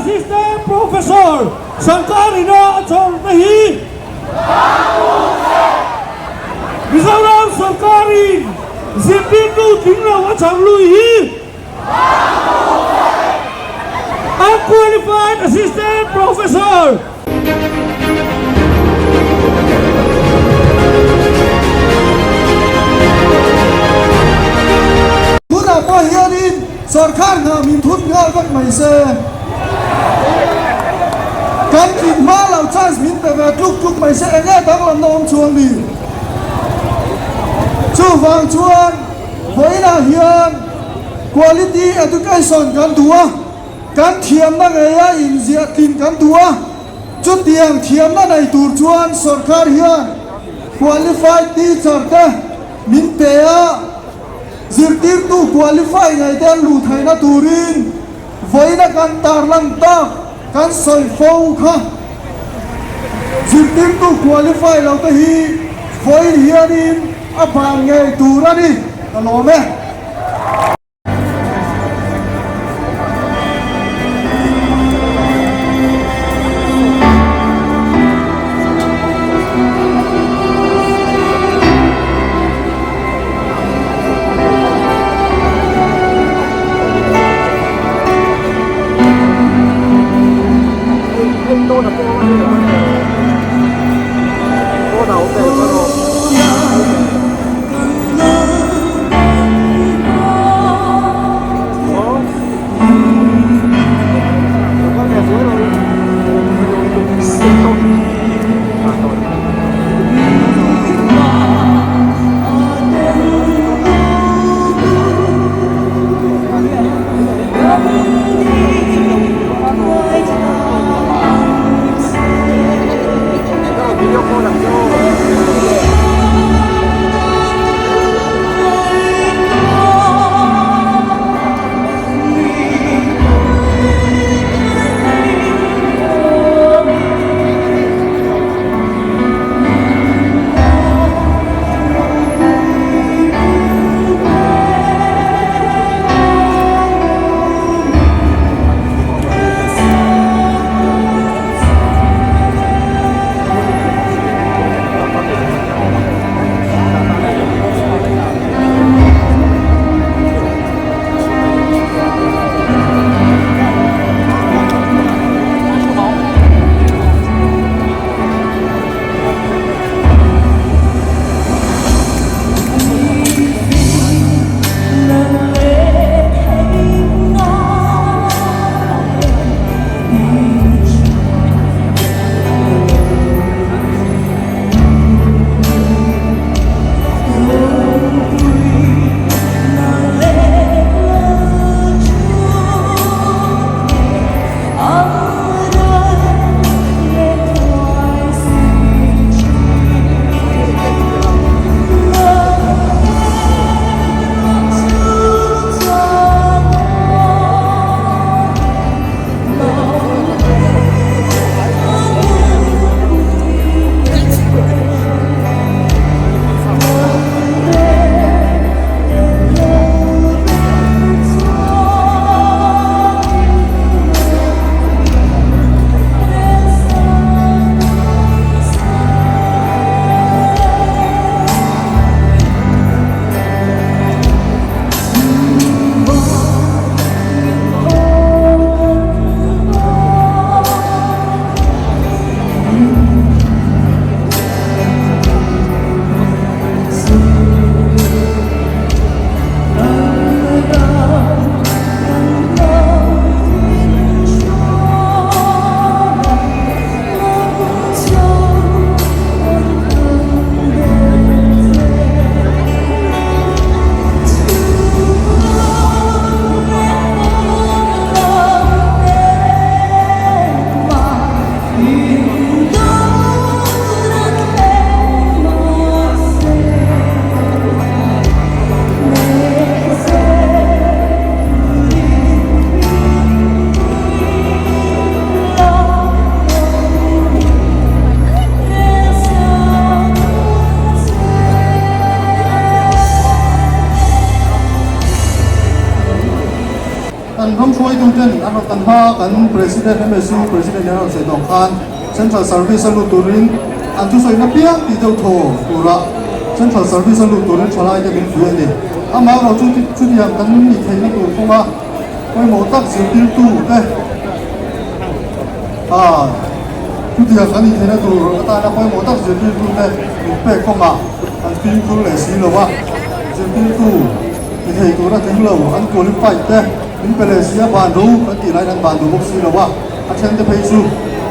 Assistant Professor Sawrkarina a chhawrna hi Mizoram sawrkarin zirtirtu tling lo a chhawr lui hi Unqualified Assistant Professor. Tunah pawh hianin sawrkar hna min thut nghal vek mai se. Kan tlin hma lo chance min pe ve tluk tluk mai se enge danglamna awm chuang ni? Chuvang chuan vawiinah hian quality education kan duh a, kan thiamna ngeia inziah tlin kan duh a, chutiang thiamna nei tur chuan sawrkar hian qualified teacher te min pe a, zirtirtu qualify ngei te an luh theihna turin Vawiina kan tarlang tak kan sawi fo kha zirtirtu qualify lo te hi vawiin hianin a ban ngei tur a ni, ka lawm e. hma kan President MSU President hian a rawn sawi tawh khan Central Service a lut turin an thusawi na piang tih deuh thaw tura Central Service a lut turin thalai te min pui a ni. Amaherawh chu chutiang kan nih theihna tur kawnga pawimawh tak zirtirtu te ah chutiang kan nih theihna tur atana pawimawh tak zirtirtu te min pek kawngah an fimkhur leh si lo a, zirtirtu ni thei tura tling lo an qualified te min pe leh si a, ban ro kan tih laiin an ban duh bawk si lo a, a then te phei chu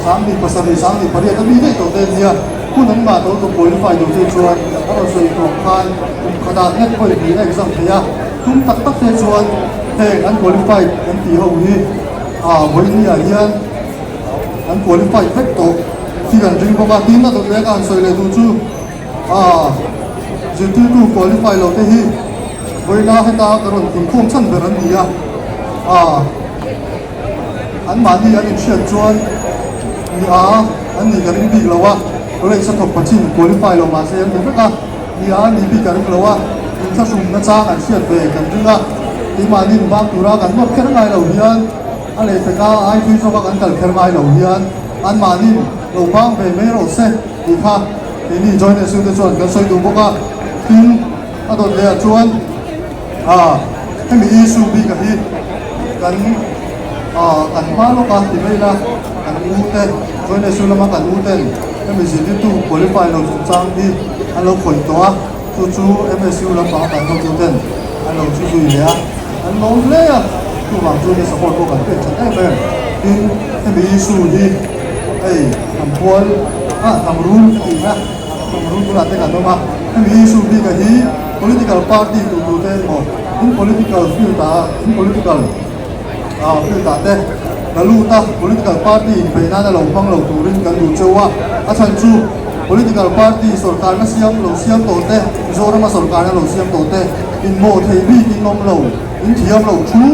sanghnih pasarih sanghnih pariat a mi daih tawh te an nia, hun an ngah tawh lutuk qualify duh te chuan a rawn sawi tawh khan kum khatah net pawhin hnih a exam thei a, tum tak tak te chuan heng an qualified kan tih ho hi ah vawinia hian an qualified vek tawh hi kan ring bawk a, tin a dawt leh a ka han sawi leh duh chu. A zirtirtu qualify lo te hi vawiina heta ka rawn inkhawm chhan ber an ni a, a anmahni an inhriat chuan ni a an nih ka ring bik lo a, college a thawk pachin qualify lo mahse an ni vek a, ni a an nih bik ka ring lo a, inthlahrung nachang an hriat ve kan ring a, keimahni inbang tura kan nawr kher ngai lo hian a lehpeka ai thui zawka kan kal kher ngai lo hian anmahni lo bang ve mai rawh se tih kha. Keini Joint SU te chuan kan sawi duh bawk a, tin a dawt leh ah chuan ah hemi issue bik a hi kan ah kan hma lawk a ti mai ila kan u te Joint SU lama kan u ten hemi zirtirtu qualify lo chungchang hi an lo khawih tawh a, chu chu MSU lampanga kan hotu ten an lo chu zui leh a, an lawm hle a, chuvang chu ni support pawh kan pek that em em, tin hemi issue hi. Hei hnam pual ah hnam rul ka tih na hnam rul bulah te kan awm a, hemi issue bik a hi political party duh duh te emaw in political field ah in political ah field ah te la lut a political party in beih nana lo hmang lo turin kan duh cheu a, a chhan chu political party sorkar na siam lo siam tawh te Mizorama sorkar na lo siam tawh te in mawh thei bik in awm lo in thiam lo thu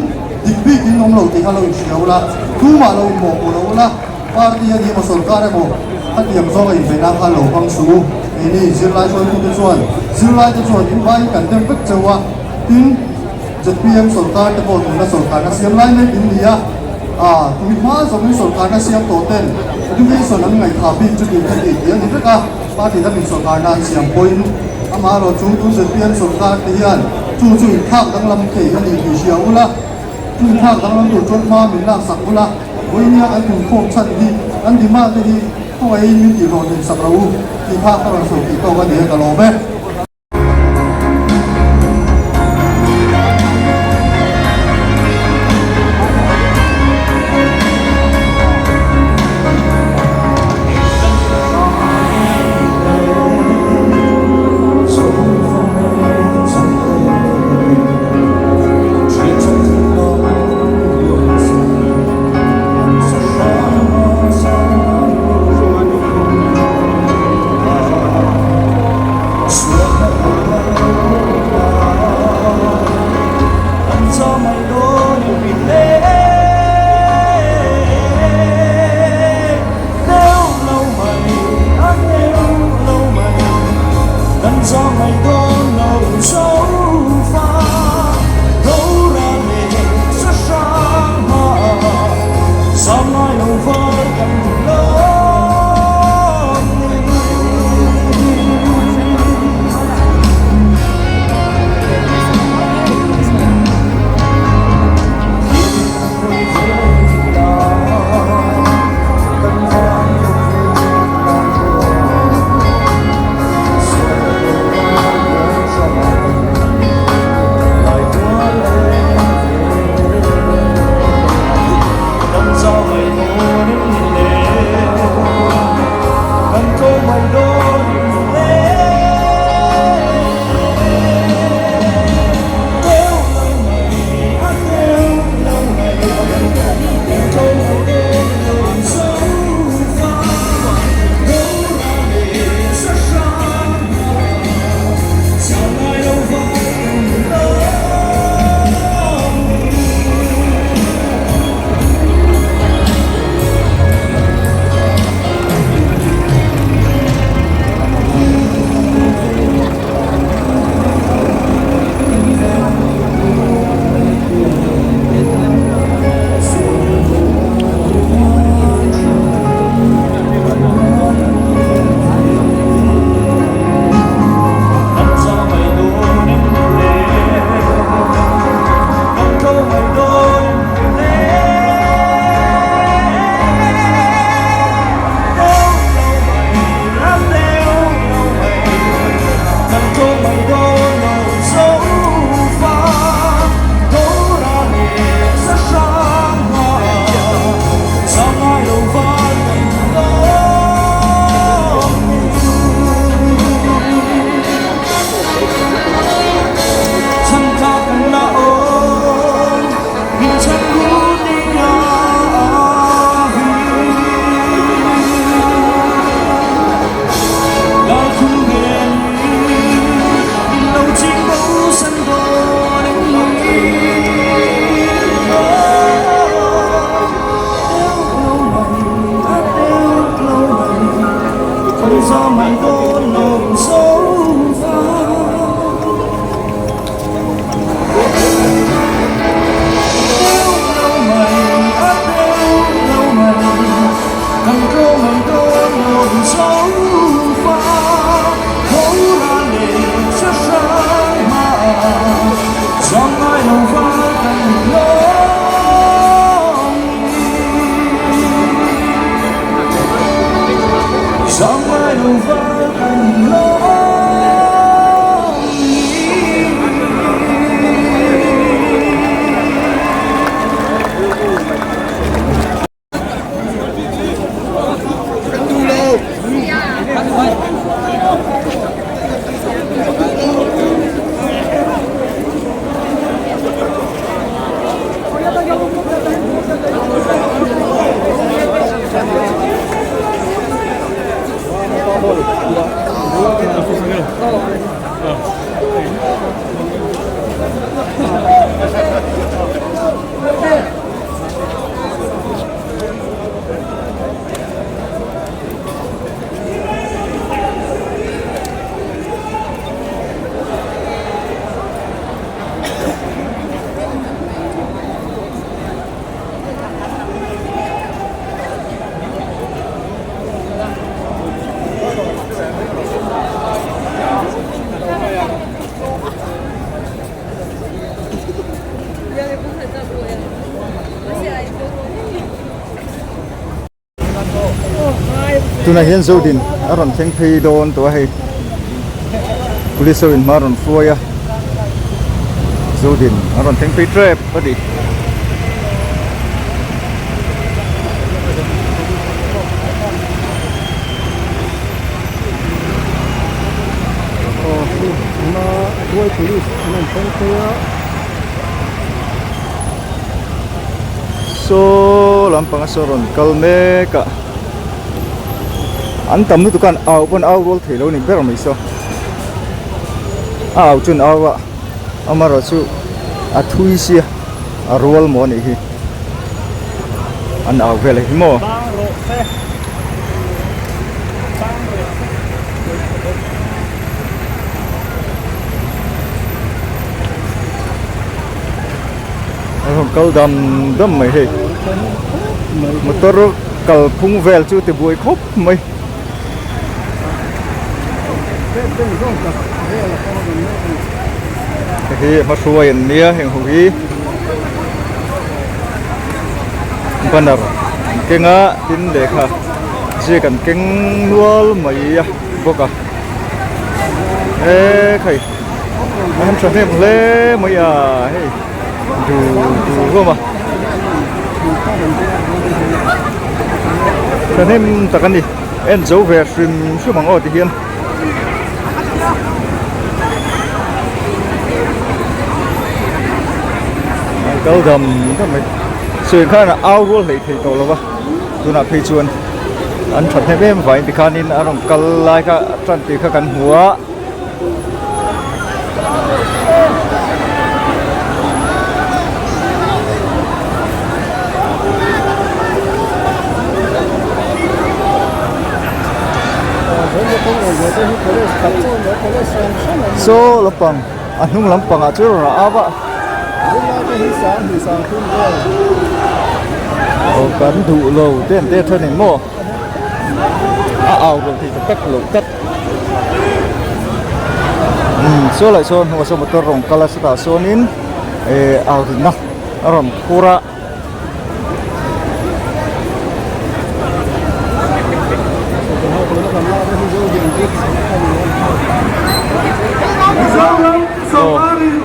Dik bik in awm lo tih kha lo inhria ula, tumah lo inmawhpawh lo ula, party a ni emaw sorkar emaw a tiang zawng a inbeih nan khan lo hmang suh u. Keini zirlai hruaitute chuan zirlai te chuan in vaiin kan dem vek cheu a, tin zpm sorkar te pawh tuna sorkarna siam lai mek in ni a, aa tui hma zawngin sorkarna siam tawh ten education an ngaihthah bik chu tih kha tih tih a ni vek a, party dangin sorkarna an siam pawhin amaherawh chu tun zpm sorkar te hian Chu chu inthlak danglam thei a ni tih hria ula, chu inthlak danglam tur chuan hma min laksak ula, vawinia kan inkhawm chhan hi kan demand te hi khawngaihin min tihhlawhtlin sak lo u tih kha ka rawn sawi tih tawk a ni e ka lawm e. Zam dawn lo zo va. Deuh lo mai, a deuh lo mai, kan tlawm ang dawn lo zo va. Hora leh che hrang hmaah zam ngai lo va kan lawm ni. Zam ngai lo va kan lawm ni. Tunah hian Zodin a rawn thleng phei dawn tawh a hei police ho in hma a rawn hruai a Zodin a rawn thleng phei tep a ni. Saw lampanga saw rawn kal mek a an tam lutuk a an au pawn au rual thei lo ni ber mai saw a au chu an au a amaherawh chu a thui sia a rual maw anih hi an au vel hi maw. A rawn kal dam dam mai hei motor kal phung vel chu ti buai khawp mai. Hei hi hmahruai an nia heng ho hi banner an keng a tin lehkha ziak an keng nual mai a bawk a ekhai a han thahnem hle mai a hei du du hlawm a thahnem tak a ni en zo ve hrim hrim ang aw ti hian. An kal dam dam mai sawi khan a au rual hleih thei tawh lo va tunah phei chuan an thahnem em vangin tikhanin a rawn kal lai kha a tan tih kha kan hmu a. Saw lampang a hnung lampang ah chuan rawn au a aw kan duh lo te an te then eng maw a au rawn thei tak tak loh tlat. Umm saw lah sawn hnungah sawn motor rawn kal a chutah sawnin eh au rinna a rawn phur a. Mizoram sorkarin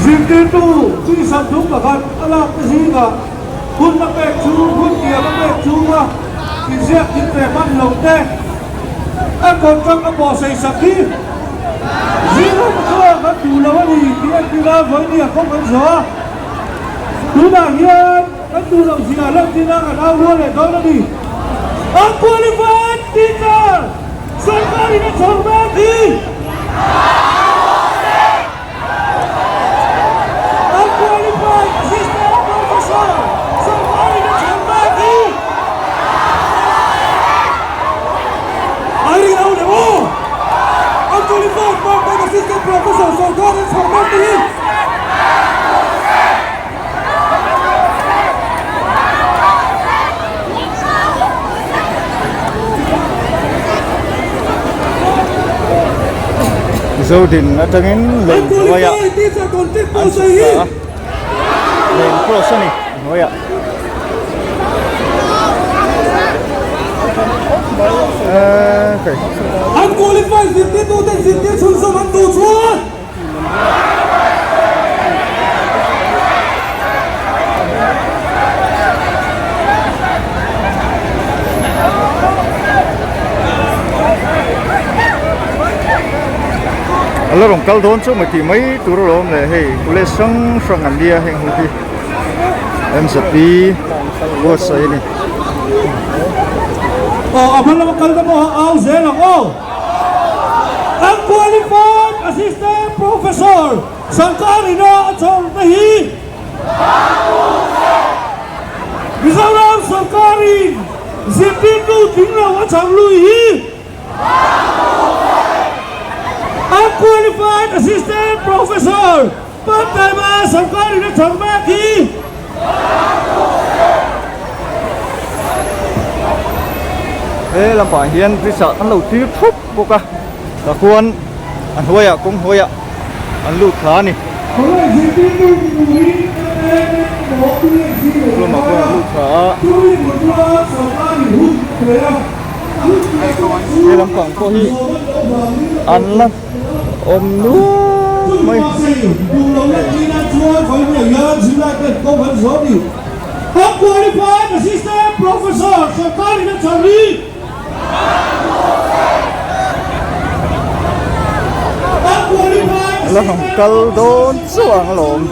zirtirtu chi 31 a lak te zingah hun a pek chhung, hun tiam a pek chhunga inziak thil ve hman lo te a contract a pawhsei sak hi zingah chuan kan duh lo a ni tih entir a vawiin a kawng kan zawh a. Tunah hian kan duh loh zia lantir a kan au rual leh dawn a ni. Unqualified teacher sorkarin a chhawr mek hi! Unqualified assistant professor sorkarin a chhawr mek hi! Zodin atangin lei hnuaiah an chhuk ta a, lei cross a ni a hnuaiah. Unqualified zirtirtute zirtir chhunzawm an duh chuan. A la rawn kal dawn chu mai tih mai tur alawm le hei college hrang hrang an nia heng ho hi MZP buatsaih a ni. Aw a hma lama kal te pawh a au zel ang aw. Unqualified Assistant Professor Sarkar ina a chhawr te hi Mizoram sarkarin zirtirtu tling lo a chhar lui hi Unqualified Assistant Professor part-time a sarkarin a chhar mek hi He lampah hian bridge ah an lo tir thup bawk a tah khuan a hnuaiah kawng hnuaiah an lut thla a ni. Lamah khuan an lut thla a. He lampang pawh hi an la awm nual mai. La rawn kal dawn chiah ang alawm.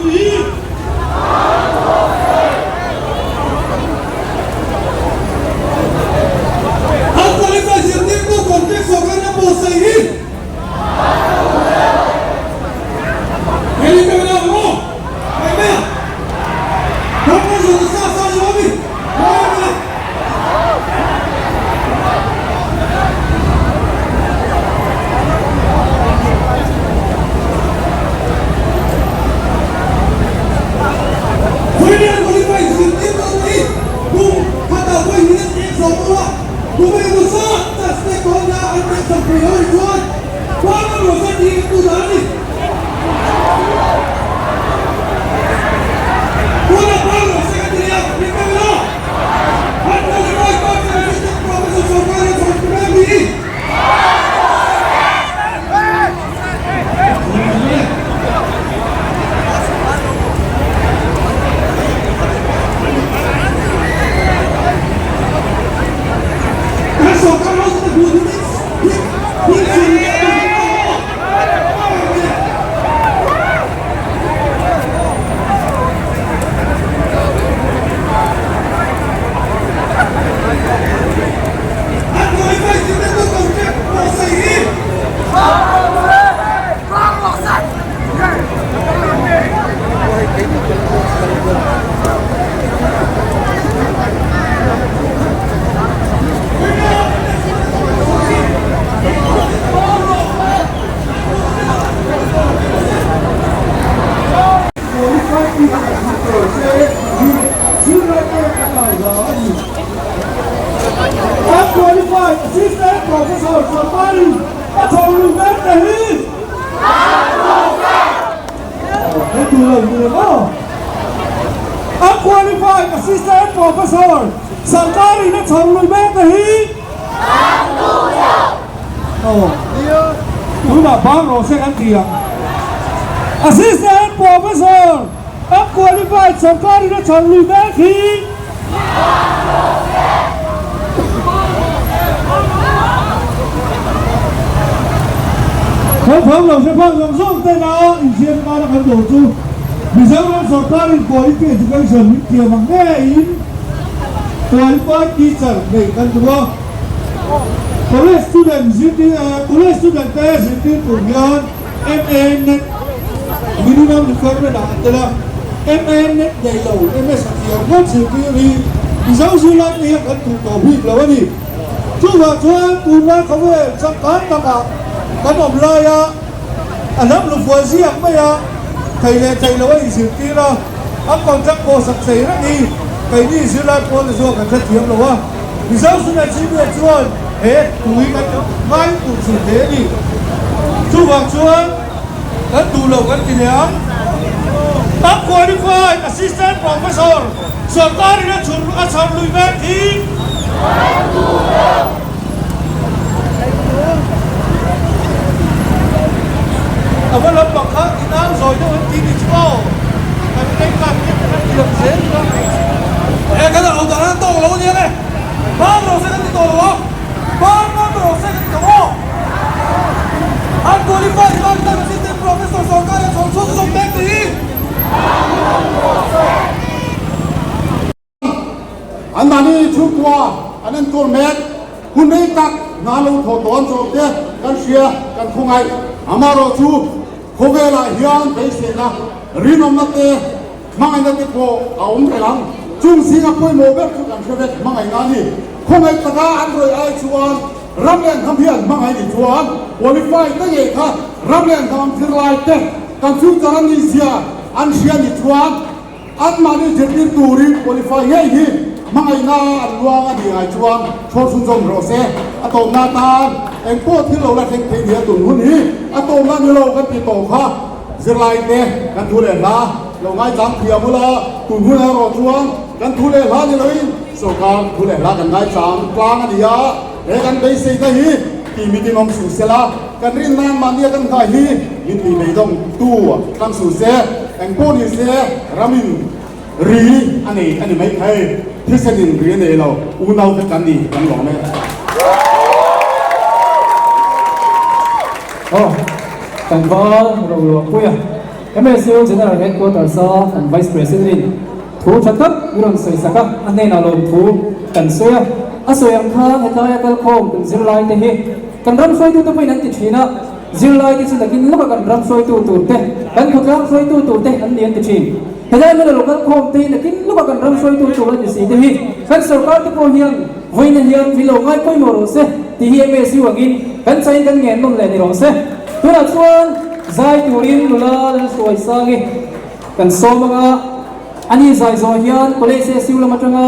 Assistant Professor Unqualified Sarkarin a chhan lui mek hi Naupang lo hre phak zawng zawng tena insiam tana kan duh chu Mizoram Sarkarin Quality Education min thiam ang ngeiin Qualified Teacher neih kan duh a. College student zirtir college student te zirtir tur hian MA net minimum requirement ah an tel a, MA net nei lo MS a thiam ngawt zirtir hi Mizo zirlai te hian kan duh tawh bik lo a ni. Chuvang chuan tunlai khawvel changkang takah kan awm laia a hnam lufual ziak mai a, thei leh thei lo a inzirtir a, an contract pawh sak thei reng hi keini zirlai pawl te chuan kan hrethiam lo a. Mizo Sunai Chhimlian chuan he tui kan ngai tur thin hle a ni. Chuvang chuan kan duh lo kan ti leh ang. Unqualified Assistant Professor sorkarin a chhun a chhar lui mek hi A va lampang kha inang zawi deuh an ti ni chu aw. Kan rei kak te kan ti lang zel ila. He kan alo dan an tawk lo a nia le. Bang rawh se kan ti tawh lo a. Bang ngam rawh se kan ti tawh aw. An qualified part-time assistant professor sorkar a chhawr chhuak zawk mek te hi. Anmahni chhungkua an enkawl mek hun rei tak hna lo thawh tawh an zawh te kan hria kan khawngaih. Amaherawh chu khawvelah hian beiseina rinawmna te hmangaihna te pawh a awm reng ang. Chung zinga pawimawh ber chu kan hre vek hmangaihna a ni. Khawngaih taka an rawih ai chuan ram leh hnam hi an hmangaih ni chuan qualify te ngei kha ram leh hnam zirlai te kan future a nih zia an hria ni chuan Anmahni zirtir turin qualify ngei hi hmangaihna an luang a nih ngai chuan chhawr chhunzawm rawh se. A tawpna atan eng pawh thil lo la thleng thei nia tun hun hi a tawpna ni lo kan ti tawh kha zirlaite kan thu leh hla lo ngaichang thiam ula tun hun erawh chuan kan thu leh hla ni loin sorkar thu leh hla kan ngaichang tlang a ni a, he kan beiseina hi tih mitin awm suh sela kan rin nan mahnia kan nghah hi min tih beidawng tu tlang suh se. Engpawh ni se ramin ri a nei a ni mai thei, thisenin ri a nei lo, unau te kan ni kan lawm e. Aw, tlangval Roluahpuia, MSU General Headquarters a kan Vice President in thu tha tak i rawn sawi sak a, a hnenah lawmthu kan sawi a, a sawi ang khan hetlaia kalkhawm kan zirlai te hi kan ram hruaitute pawhin an ti thin a, Zirlai te chu nakin lawka kan ram hruaitu tur te, kan khawtlang hruaitu tur te an ni an ti thin. Helai hmuna lo kal khawm te hi nakin lawka kan ram hruaitu tur a ni si te hi kan sorkar te pawh hian vawiina hian min lo ngai pawimawh rawh se tih hi MSU angin kan chain kan ngen nawm leh ni rawh se. Tunah chuan zai turin nula Lalhruaisangi kan sawm anga ani zai zawh hian College SU lam atanga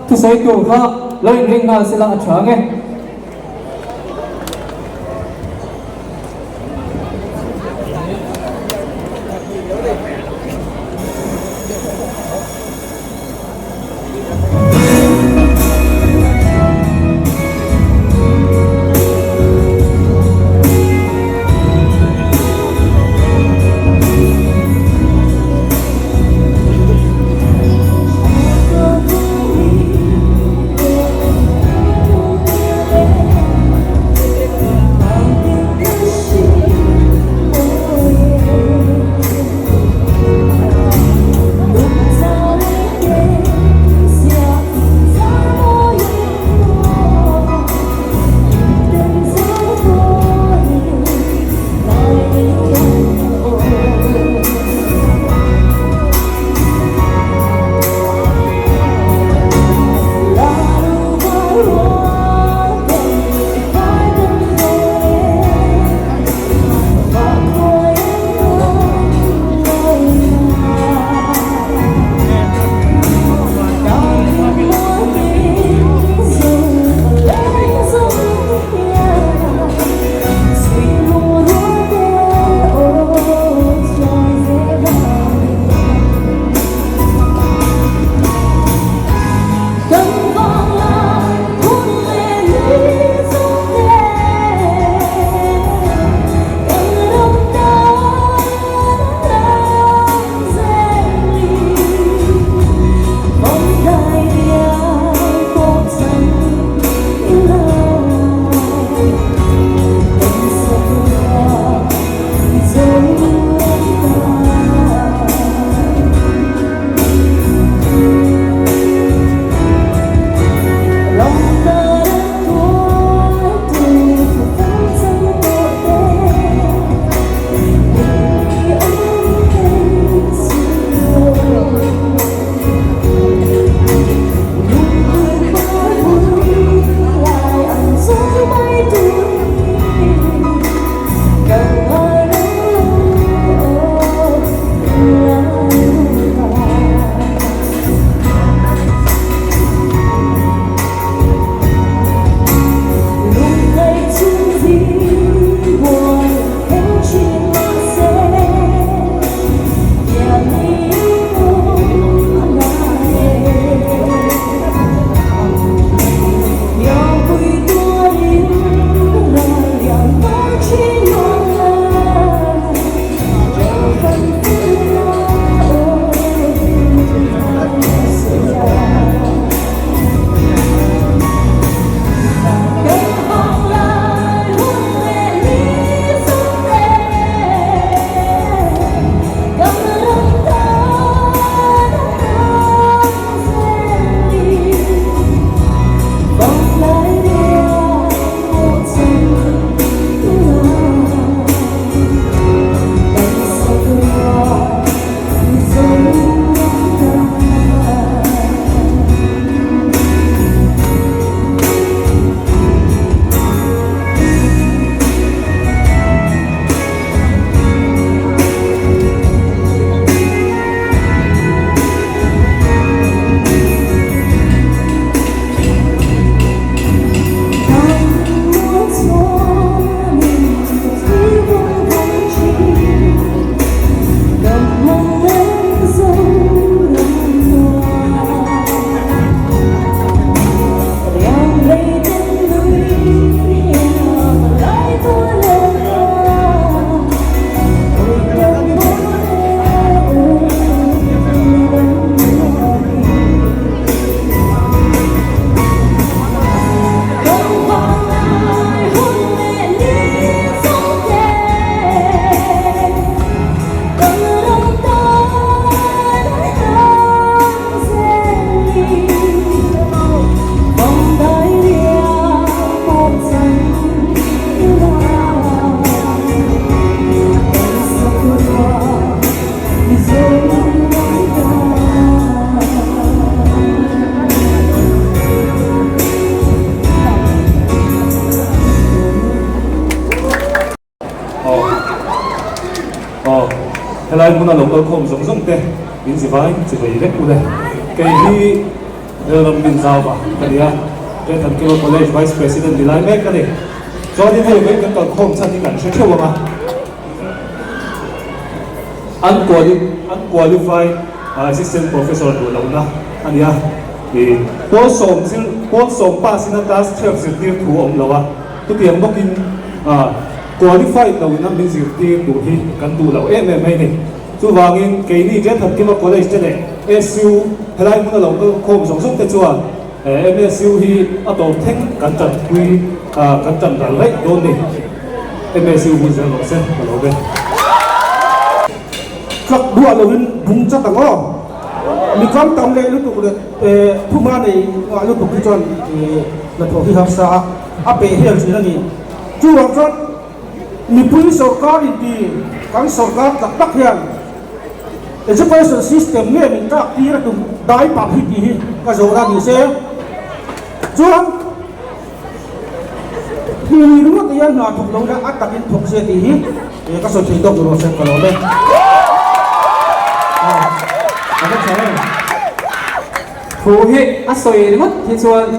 thusawi tur kha lo inring nghal sela a tha ang e. Helai hmuna lo kalkhawm zawng zawng te min zivai chivei vek u le. Kei hi Lalram Binzauva ka ni a, Ṭethankima College Vice President ni lai mek ka ni. Chuanin hei vawiin kan kalkhawm chhan hi kan hre theuh ang a. Unqualified Assistant Professor duh lohna a ni a, ih pawl sawm zir pawl sawm pass in a class 12 zirtir thu a awm lo a, chutiang bawkin qualified loin a min zirtir duh hi kan duh loh em em mai a ni. Chuvangin keini Ṭethankima College te leh SU helai hmuna lo kal khawm zawng zawng te chuan MSU hi a tawp thleng kan tanpui kan tan ral raih dawn ni. MSU hun zel rawh se ka lo be. Tlak duah loin bung chat ang aw. Mi kam tam leh lutuk leh thuma nei ngah lutuk hi chuan hnathawh hi harsa a, a peh hel thin a ni. Chuvang chuan mipui sawrkar inti kan sawrkar tak tak hian Education system nge min tlak tir a tum dai pak hi tih hi ka zawhna ni se. Chuan hmui ringawt hian hna thawk lo ila a takin thawk se tih hi ka sawi thei tawk rawh se ka lawm e. A va tha em? Thu hi a sawi ringawt hi chuan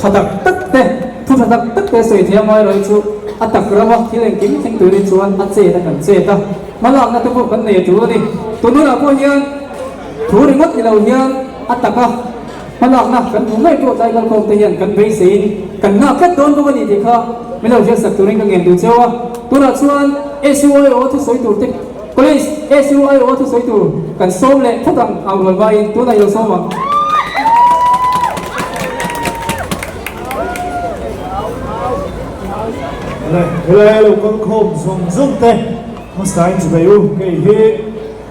tha tak tak te, thu tha tak tak te sawi thei a ngai rawh hi chu a tak rama thil engkim thleng turin chuan a chet a kan chet a. Hmalakna te pawh kan nei a tul a ni. Tun hunah pawh hian thu ringawt ni lo hian a taka hmalakna kan hmuh ngei pawh tlai kalkhawm te hian kan beiseiin kan nghak tlat dawn bawk a ni tih kha min lo hriatsak turin ka ngen duh cheu a. Tunah chuan SUIO thusawi tur te College SUIO thusawi tur kan sawm leh phawt ang au rual vaiin tunah i lo sawm ang. Helai lo kalkhawm zawng zawng te hmasain chibai u kei hi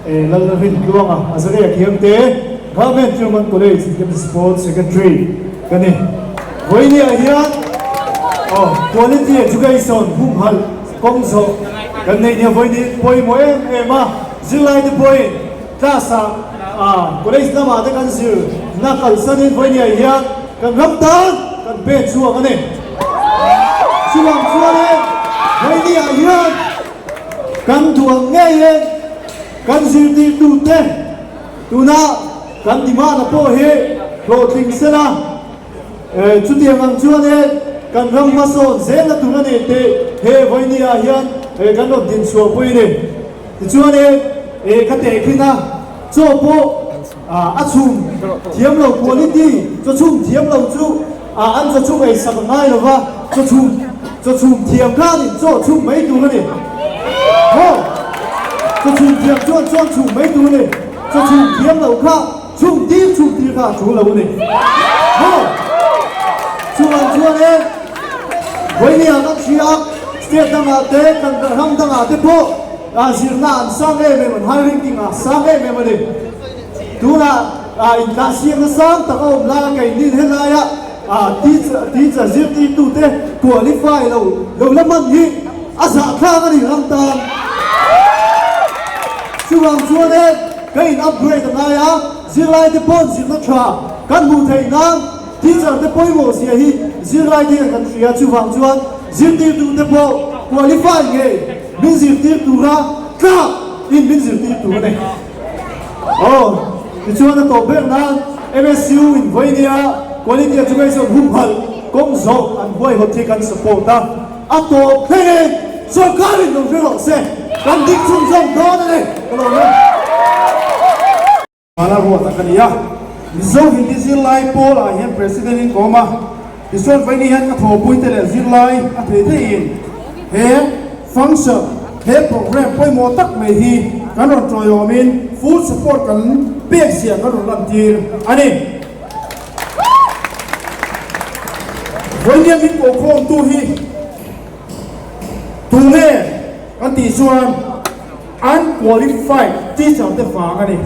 Lalrintluanga Azaria Khiangte Government Truman College Deputy Sports Secretary ka ni. Vawinia hian Quality Education humhalh kawng zawh kan neih nia vawiin hi pawimawh em em a, zirlaite pawhin class ah college lamah te kan zir na kalsanin vawinia hian kan ram tan kan pen chhuak a ni. Chuvang chuanin vawinia hian kan duh ang ngeiin kan zirtirtute tuna kan demand-a pawh hi hlawhtling sela chutiang ang chuanin kan ram hmasawn zelna tur a ni tih he vawinia hian kan rawn dinchhuahpui a ni. Tichuanin ka tehkhin a, chaw pawh a chhum thiam lo quality, chaw chhum thiam lo chu an chaw chhum ei sak a ngai lo va, chaw chhum chaw chhum thiam khanin chaw chhum mai tur a ni. Maw? Chaw chhum thiam chuan chuan chhum mai tur a ni. Chaw chhum thiam lo kha chhum tir chhum tir kha a tul lo a ni. Maw? Chuvang chuanin Vawinia kan hria state dangah te kan ram dangah te pawh zirna an sang em em an high ranking a sang em em a ni. Tunah intlansiakna sang tak a awm laia keinin helaia teacher teacher zirtirtute qualify lo lo la man hi a zahthlak a ni ram tan. Chuvang chuanin ka in upgrade a ngai a, zirlaite pawn zirna tha kan hmuh theih nan Teacher te pawimawh zia hi zirlai te hian kan hria, chuvang chuan zirtirtu te pawh qualify ngei min zirtir tura tlak in min zirtir tur a ni. Aw, tichuan a tawp ber nan MSU in vawinia quality education humhalh kawng zawh an huaihawt hi kan support a, a tawp thlengin sorkarin lo hre rawh se, kan dik chhunzawm dawn a ni ka lo hre. Ala ruat a ka ni a, Mizo Hindi zirlai pawl ah hian President in ka awm a, tichuan vawiin hian ka thawhpui te leh zirlai a thei theihin he function, he program pawimawh tak mai hi kan rawn tawiawmin full support kan pek zia kan rawn lantir a ni. Vawiin hian min kohkhawmtu hi tunge kan tih chuan, Unqualified teacher te vang a ni.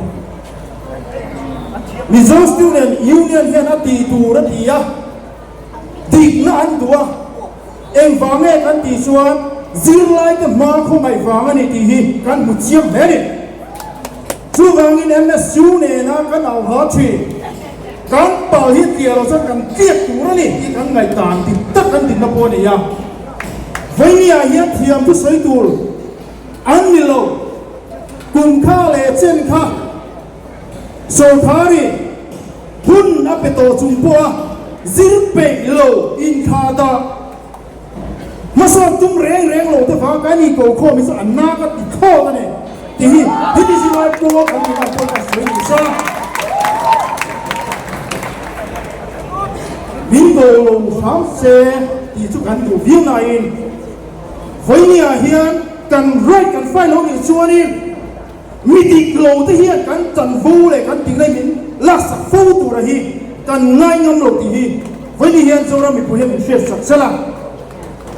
Mizo Student Union hian a tih tur a ti a, dikna an duh a, engvang nge kan tih chuan zirlaite hma khawngaih vang a ni tih hi kan hmu chiang hle a ni. Chuvangin MSU nena kan au hla thin, kan pal hi tliah loh chuan kan tliak tur a ni tih kan ngaihdan dik tak kan dinna pawh a ni a. Vawinia hian thiam thu sawi tur An ni lo. Kum kha leh chen kha Sawrkhari hun a pe tawh chung pawha zir peih lo inkha dah hmasawn tum reng reng lo te vang kan inko khawm hi chu an na ka ti thlawt a ni tih hi heti zirlai pawl kan nih ang pawhin a sawi ni sa. Min ko lo hram se tih chu kan duh viau nain vawinia hian kan right kan file lo nih chuanin Mi dik lo te hian kan chanvo leh kan tih lai min laksak fo tura hi kan ngai ngam lo tih hi vawiin hian Zoram mipui hian min hriat sak sel a.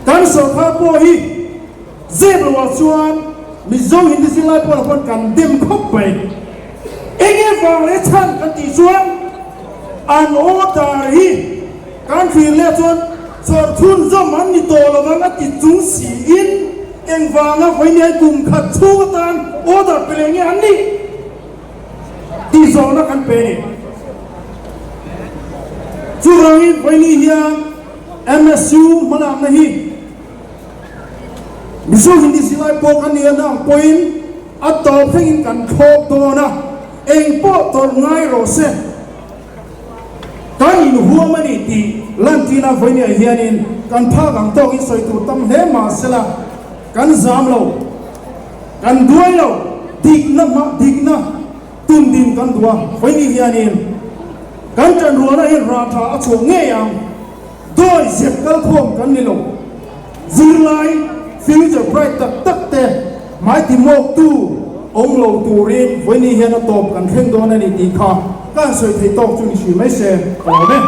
Kan sawrkar pawh hi zep lo ah chuan Mizo Hindi zirlai pawh lah pawn kan dem khawp mai. Enge vang leh chhan kan tih chuan an order hi kan thlir leh chuan chawrh chhunzawm an ni tawh lo vang a ti chung siin, Engvanga vawiin kum khat chhung atan order pe leh nge an nih tih zawhna kan pe a ni. Chuvangin vawiin hian MSU hmalakna hi Mizo Hindi zirlai pawh kan nih a ang pawhin a tawp thlengin kan thlawp dawn a, engpawh tawrh ngai rawh se. Kan inhuam a ni tih lantirna vawinia hianin kan phak ang tawkin sawi tur tam hle mah sela, kan zam lo, kan duai lo, dikna hma dikna tun din kan duh a, vawiini hianin kan ṭanrualna hian rah ṭha a chhuah ngei ang, dawi zep kalkhawm kan ni lo, zirlai future bright tak tak te hmai timawktu awm lo turin vawiini hian a tawp kan thleng dawn a ni tih kha ka han sawi thei tawk chu ni hri mai se ka lawm e.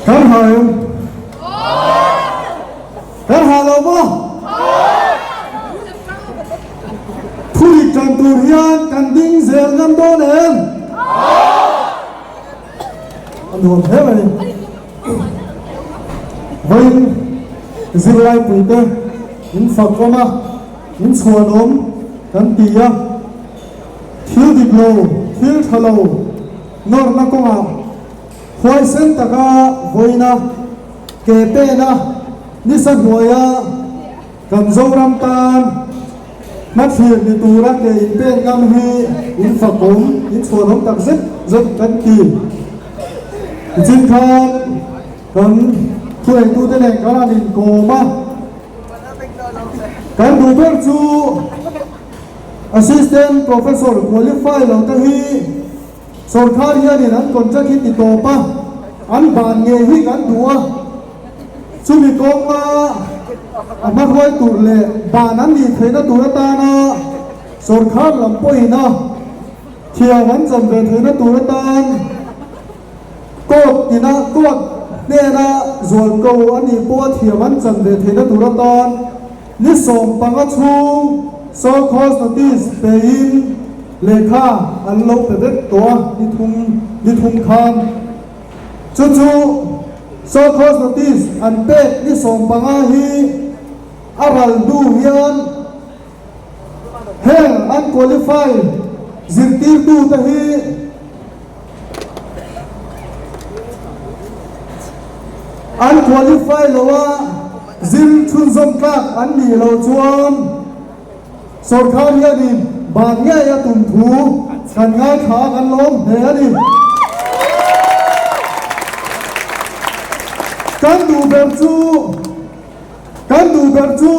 Kan ha em? Kan ha lo maw? Thudik tan tur hian kan ding zel ngam dawn em? A nuam hle mai. Vawiin zirlaipuite in fak awm a, in chhuan awm kan ti a, thil dik lo, thil tha lo nawrna kawngah huaisen taka vawiina ke pena nisa hnuaia kan Zoram tan hmathlir ni tura ke inpen ngam hi in fakawm, in chhuanawm tak zet zet kan ti. Tichin khan kan thuneitute nen kan han inkawm a, kan duh ber chu Assistant Professor qualify lo te hi Sorkar hianin an contract hi ti tawp a, an ban ngei hi kan duh a, chumi kawnga a hmahruai tur leh ban an nih theihna tur atana sorkar lam pawhin a thiam an chan ve theihna tur atan court tina court hnena zualko a nih pawha thiam an chan ve theihna tur atan Ni 15 chhung show cause notice pein lehkha an lo pe vek tawh a, ni thum ni thum khan. Chu chu show cause notice an pek ni 15 hi a ral hnu hian heng an qualify zirtirtute hi An qualify lo a, zir chhunzawm tlak an nih loh chuan sorkar hianin ban ngei a tum thu kan ngaithla a, kan lawm hle a ni. Kan duh ber chu kan duh ber chu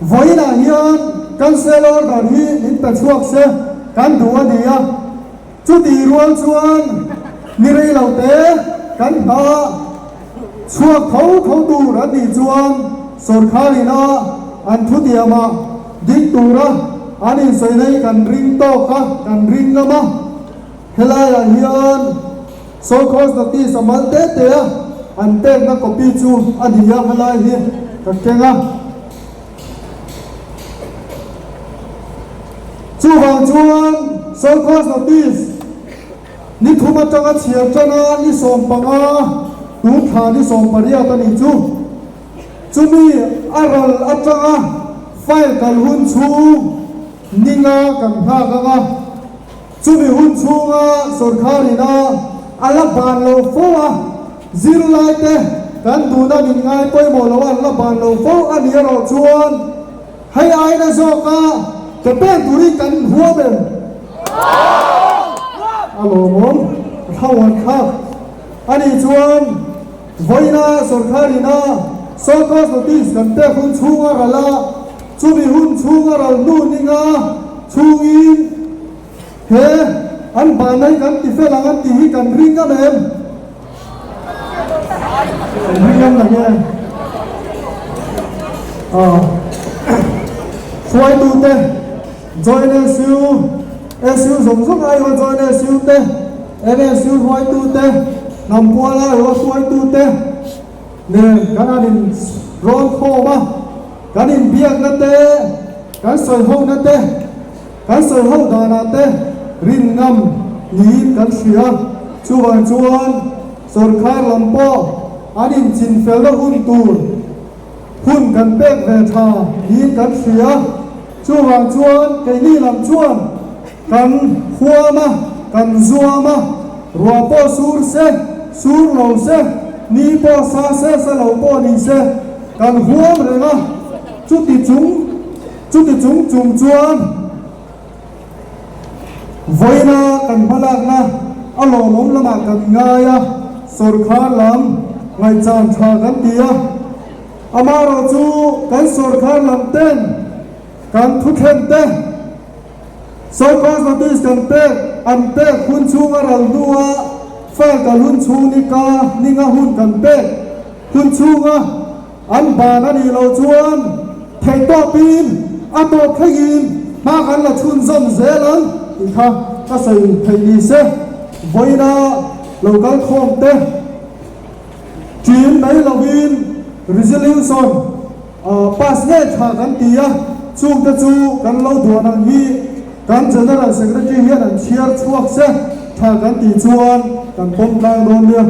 vawiinah hian cancel order hi min pe chhuak se kan duh a ni a. Chutih rual chuan ni rei lo te kan hna chhuak tho tho tur an nih chuan sorkar ina an thutiama ding tura an insawi na hi kan ring tawk a, kan ring ngam a. Helaiah hian show cause notice a mal te te a an pekna copy chu a ni a, helai hi ka keng a. Chuvang chuan Show Cause Notice ni thum atanga chhiar tana ni 15 tun thla ni 18 a nih chu. Chumi a ral atanga file kal hun chhung ni nga kan nghak ang a. Chumi hun chhunga sorkar ina a la ban lo fo a, zirlaite kan duhna min ngai pawimawh lo a an la ban lo fo a nih erawh chuan hei aina zawka ke pen turin kan huam em? A lawmawm a thlauhan thlak a nih chuan vawiina sorkar ina show cause notice kan pek hun chhunga ral a, chumi hun chhunga ral hnu ninga chhungin He an banai kan ti fel ang an tih hi kan ring ngam em? Kan ring ngam lo nge? Aw hruaitute Join SU, SU zawng zawng aiawh Join SU te, NSU hruaitute, Hnampual aiawh hruaitute nen kan han in rawn khawm a, kan inbiakna te, kan sawihona te, Kan sawi ho danah te rin ngam niin kan hria. Chuvang chuan sorkar lam pawh an inchinfelna hun tur hun kan pek ve tha niin kan hria. Chuvang chuan keini lam chuan kan huam a, kan zuam a, ruah pawh sur se, sur lo se, ni pawh sa se, sa lo pawh ni se, kan huam reng a, chuti chung Chuti chung chung chuan vawiina kan hmalakna a lawmawm lamah kan ngai a, sawrkhar lam ngaihchan tha kan ti a. Amaherawhchu kan sawrkhar lam ten kan thuthlen te sawrkhar notice kan pek an pek hun chhunga ral hnua file kal hun chhung nika ninga hun kan pek hun chhunga An ban a nih loh chuan theihtawpin a tawp thlengin hma kan la chhunzawm zel ang tih kha ka sawi theih ni se. Vawiina lo kal khawm te. Ṭin mai lovin resolution pass ngei tha kan ti a, chungte chu kan lo duan ang hi kan General Secretary hian an chhiar chhuak se tha kan tih chuan kan pawm tlang dawn nia.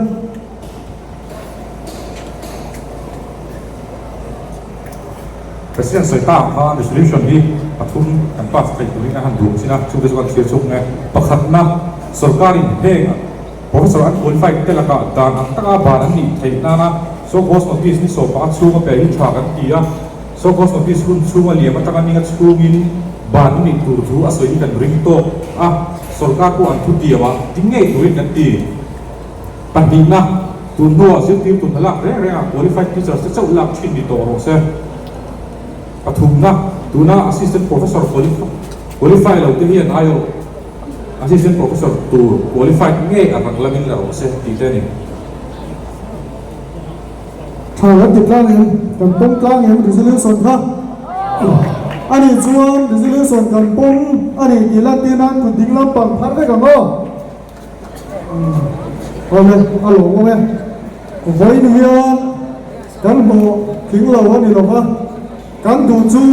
President sawi ta ang khan resolution hi pathum kan pass theih turin a han duh chin a, chungte chu kan thlir chuk nge. Pakhatna, sorkarin heng Professor an qualified te lakah dan ang taka ban an nih theih nana show cause notice ni sawm pakhat chhunga pe hi tha kan ti a, show cause notice hun chhunga liam atanga ninga chhungin ban an nih tur thu a sawi hi kan ring tawk a, sorkar pawh an thu tiam a ding ngei turin kan ti. Pahnihna, tun hnuah zirtirtu hna lak reng rengah qualified teachers te chauh lak thin ni tawh rawh se. Pathumna, tuna assistant professor qualify lo te hian aiawh Assistant Professor tur qualified ngei a rang lamin la rawh se tih te a ni. Tha kan ti tlang em? Kan pawm tlang em resolution kha? A nih chuan resolution kan pawm a nih tih lantir nan kut ding lampang phar vek ang aw. Awle, a lawmawm e. Vawiin hian kan hlawh tling lo a ni lo va. Kan duh chu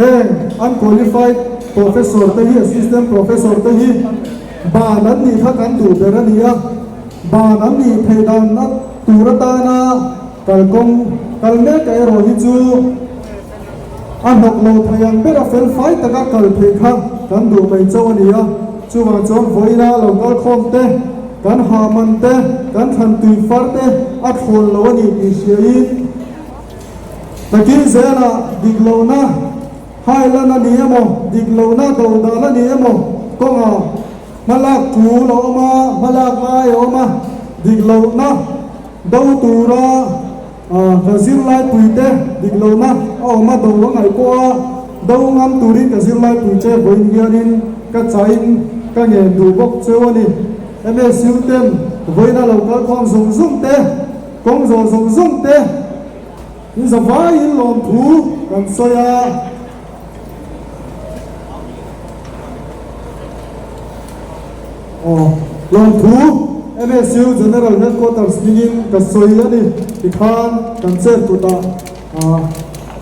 heng unqualified professor te hi assistant professor te hi ban an nih kha kan duh ber a ni a, ban an nih theih dan a tur atana kalkawng kal mek a erawh hi chu a hnawk lo thei ang ber a fel fai taka kal theih kha kan duh mai chauh a ni a, chuvang chuan vawiina lo kal khawm te, kan hahman te, kan thlan tui far te a thlawn lo a ni tih hriain. Takin zelah dik lohna hailan a ni emaw, dik lohna dodal a ni emaw kawngah hmalak tul a awm a, hmalak lai a awm a, dik lohna do tura ka zirlaipuite dik lohna a awm a, do a ngaih pawh a, do ngam turin ka zirlaipuite vawiin hianin ka chahin ka ngen duh bawk cheu a ni. MSU ten vawiina lo kalkhawm zung zung te. Kawng zawh zawng zawng te in zavaiin lawmthu kan sawi a. Aw, lawmthu MSU General Headquarters hmingin ka sawi a ni. Tikhan kan chen kutah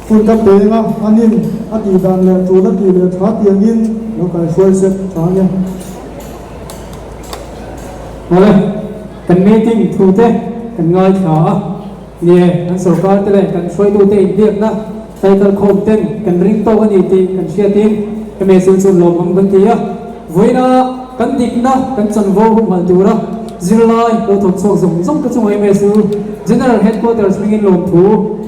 hun ka peng a, anin a tih dan leh tul a tih leh tha tiangin lo kaihruai sep tha ang e. Awle. Kan meeting thu te kan ngaithla a, nie kan sorkar te leh kan hruaitute inbiakna title khawm ten kan ring tawk a ni tih kan hriatin MSU chu lawmawm kan ti a. Vawiina kan dikna kan chanvo humhalh tura zirlai lo thawk chhuak zawng zawng te chunga MSU General Headquarters hmingin lawmthu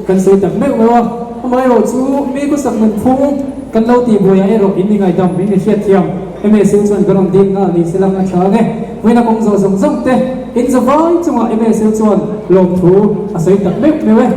kan sawi tak meuh meuh a. Amaherawh chu mi khawsak nunphung kan lo tihbuaiah erawh in mi ngaihdam, in mi hriatthiam MSU chuan kan rawn dil nghal ni se lang a tha ang e. Vawiina kawng zawh zawng zawng te in zavai chungah MSU chuan lawmthu a sawi tak meuh meuh e.